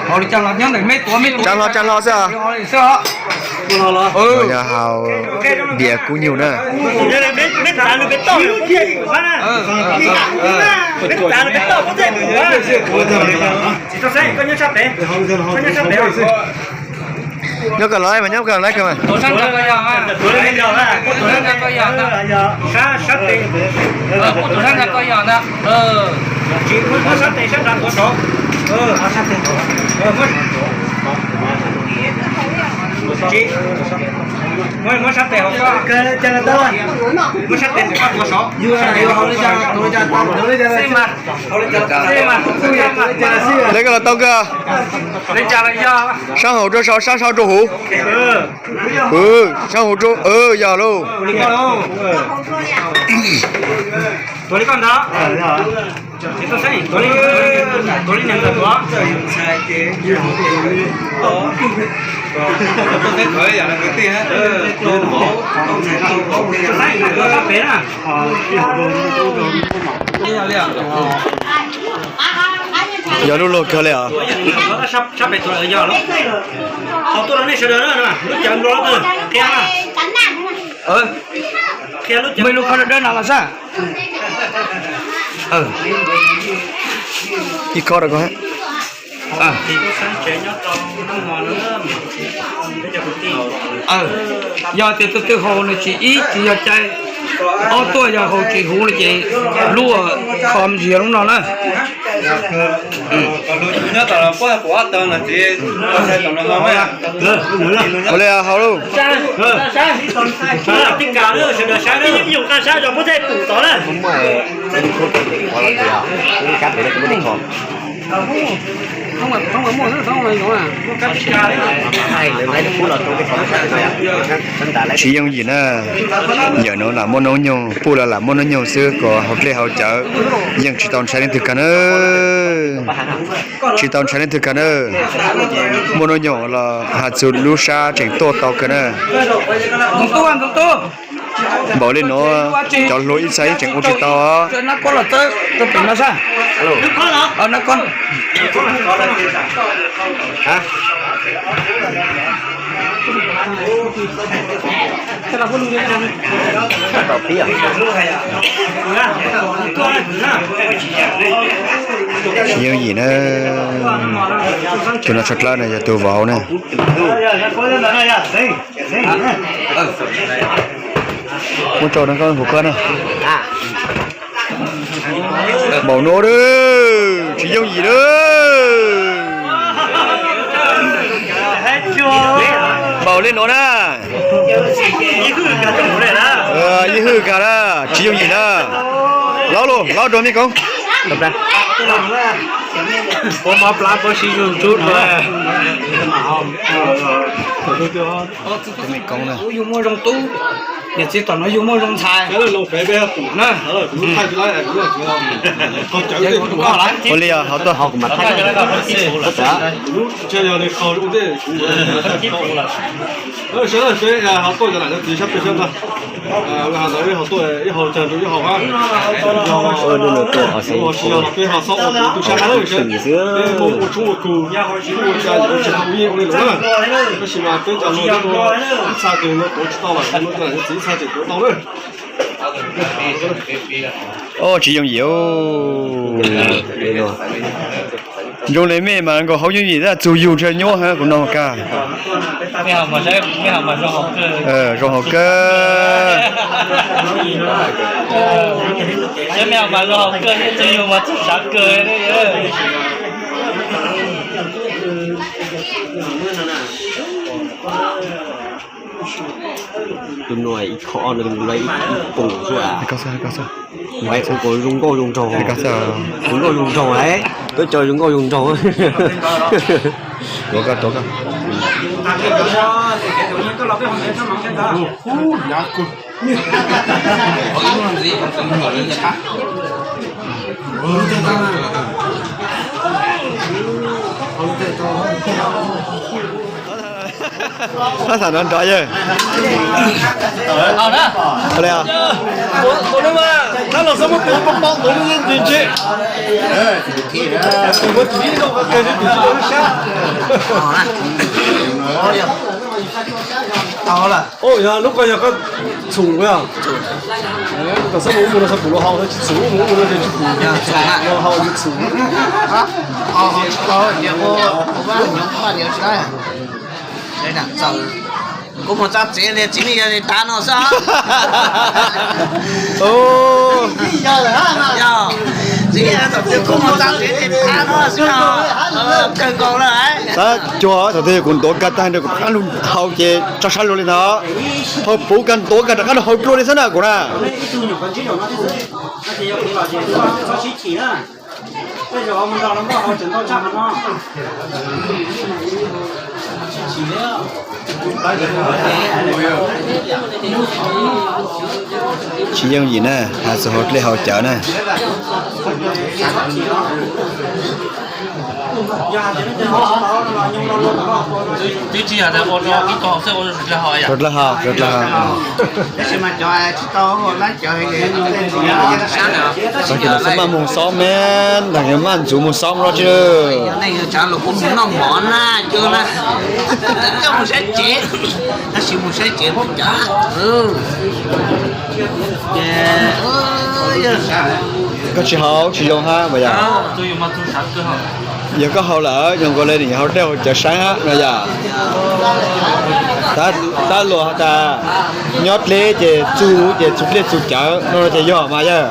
Haus li cas los nyob ntawm me tuav me tuav. Tsa hlo tsa hlo xwb os. Xwb os. Yog haus diav kub nyuj na. Nyob koj los mas, nyob koj los mas. Muab sab tes hauv, muab sab tes hauv tuav saud. Li koj los tau kawg. Sab hauv rau saum, sab saud rau huv. Sab hauv rau, yog lauj. Yog lub luag kawg li os. Muaj ib lub khob dawb dawb no los sab. Ib khob rau koj. Yog tias tus twg haus nws tsis ib tsis yog cai, ob tuaj yog haus tsis huv no ces lub kho ntsia lub no na. Ua li haus lauj. Tsis yooj yim na. Yawm nuav lam muaj noob nyoog, puj los lam muaj noob nyoog xwb, kom haus dlej haus cawv yeej tsis tau ntshai leej twg kag na. Tsis tau ntshai leej twg kag na. Muaj noob nyoog los has txug lub sab tseem tuaj tau kawg na. Npaum li nuav cov hluas ib txha yeej tseem ua tsis tau. Tsis yooj yim na. Tus no tsho dlawb no yog tus vauv na. Muab rau no koj hu koj na. Npaum nuav, tsis yooj yim na. Npaum li nuav na. Yeej hwj kag na, tsis yooj yim na. Laub lauj, laub rau mej koob. Mej koob na. Yawm txiv tom nuav yug muaj zoo ntxhais. Ua li os, hauv tuaj. Tab sis mas peb cov hluas ib txha tus no tuav tsis tau lawm, no cov txiv ib txha tseem tuav tau na. Tsis yooj yim. Zoo li mej mas nkaus hauv yooj yim, tab txug yug ntshe nyuab heev kuv no kag. Zoo hauv kawg. Tus no ib qho no tus no ib poom xwb. Ua zoo nkauj zoo nraug, zoo nkauj zoo nraug, tuaj coj zoo nkauj zoo nraug. Tab tom nrov nrov yawg. Tab los xav muab tus poj poj ntawd ntse. Ua tus tib zoo qhov kawg, tus tib zoo sab. Tau lawm. Yog lub ko yog koj txhum yog? Kom xab mus mus no xab pum los hau, tsis txhum mus mus no ces tsis pum los hau, tsis txhum. Kuv mus txog tsev li txiv neej yog li tav no xwb. Yog, txiv neej yog thaum twg kuv mus txog tsev li tav no xwb no, kawg nkaus lawm. Tab cuag thaum twg kuv ntuav kag tag nrho kuv rov qab lug hau ces tso sab luag li ntawd. Hau puv kag ntuav kag rov qab hau dlua li xwb na kuv na. Tsis yooj yim na, hais txog hauv dlej hauv cawv na. Rau dlawg ho, rau dlawg ho. Tag kis los xab maj mus xob me, tag kis maj ntxuv mus xob no tsi. Noj mov na, coj mus saib tsev, tab sis mus saib tsev pab cav. Koj tsis haus tsis zoo hab mas yog. Yog koj haus lawm, yog nkaus li nws hau dlej hau cawv saib hab no yom. Tab luag has tas nyob dleb ces txug ces txug dlej txug cawv no ces yog mas yog.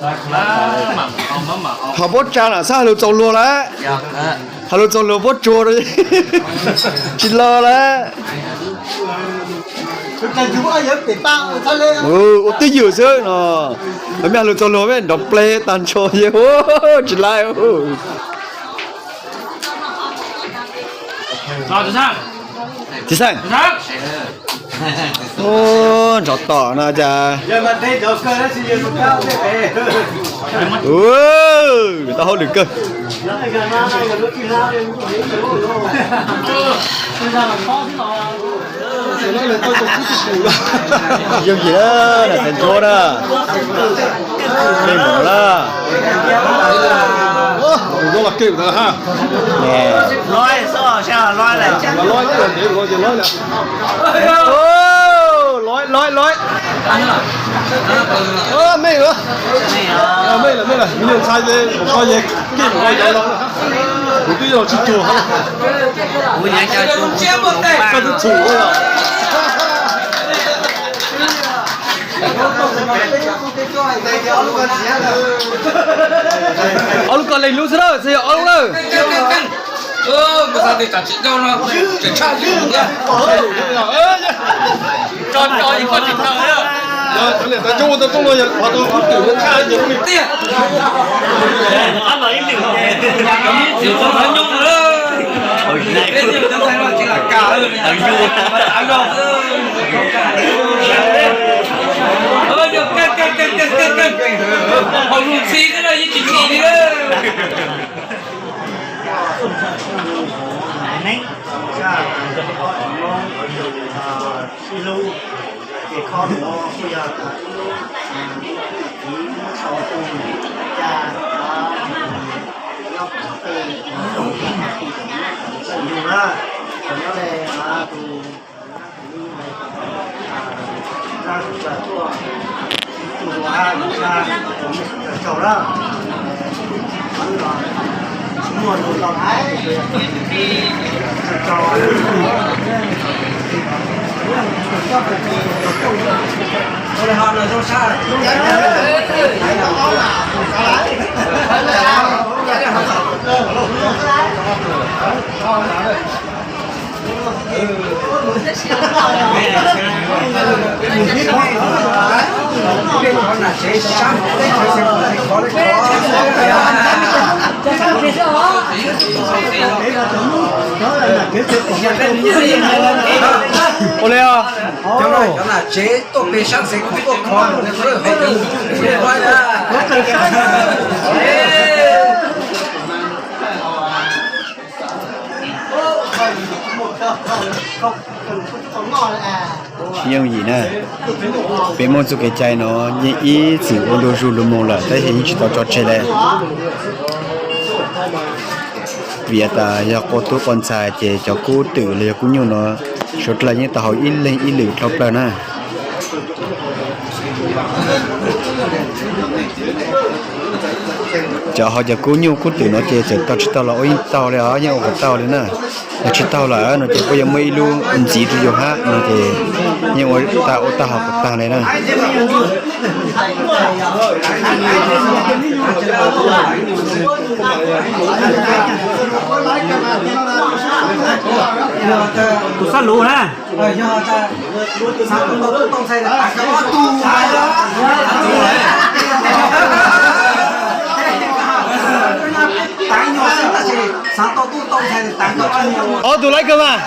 Tas lawm. Ho puab tsa na xab has lug txaus luag lawm. Has lug txaus luag puab tsuag, tsis los lawm. Ua twj ywm xwb no. Mej has lug txaus luag mej nrov pleg tag nrho, tsis laib. Txiv Xeeb, nrov tom no cas. Tau hauj lwm kawg. Yooj yim na, ntxuav na. Kej mus na. Tus zoo los kej ntawd ha. Lawv, lawv, lawv. Mej lawm, mej lawm, me nyuam ntxhais ces koj yeej kej mus ua cov laus, kuv twb yog tsis cuag, koj twb txhum. Ob lub ko leej lub xwb na, txhais yog ob lub na. Hauv lub txhib xwb na, yeej tsis txhim li. Sib hlub, ces qhov no kuj yog ib lub txiv muab sau tus ca nyob qhov twg, yug na, nyob le tus Ua li os. Cov nam tsev tuaj pem sab xeev kuj tuaj kho. Sib yooj yim na, peb muaj txoj kev cai no yeej ib txwm ua ntu zus lug moog lawm tab sis yeej tsis tau tso tseg le. Vim tas yog quaj tub quaj ntxhais ces cov kub twm los yog kub nyuj no suav dlawg yeej tau haus ib leeg ib lwm dhau plaws na. Cov haus cov kub nyuj kub twm no ces txawm tau tsis tau los ua yeej tau li os, yeej ua kom tau li na. Yog tsis tau lawm no ces puab yuav muaj ib lub ntxiv rua yus hab no ces yeej ua tau ua tau haus kom tag li na. Tus xab luv na. Ob tug laib kawg mas.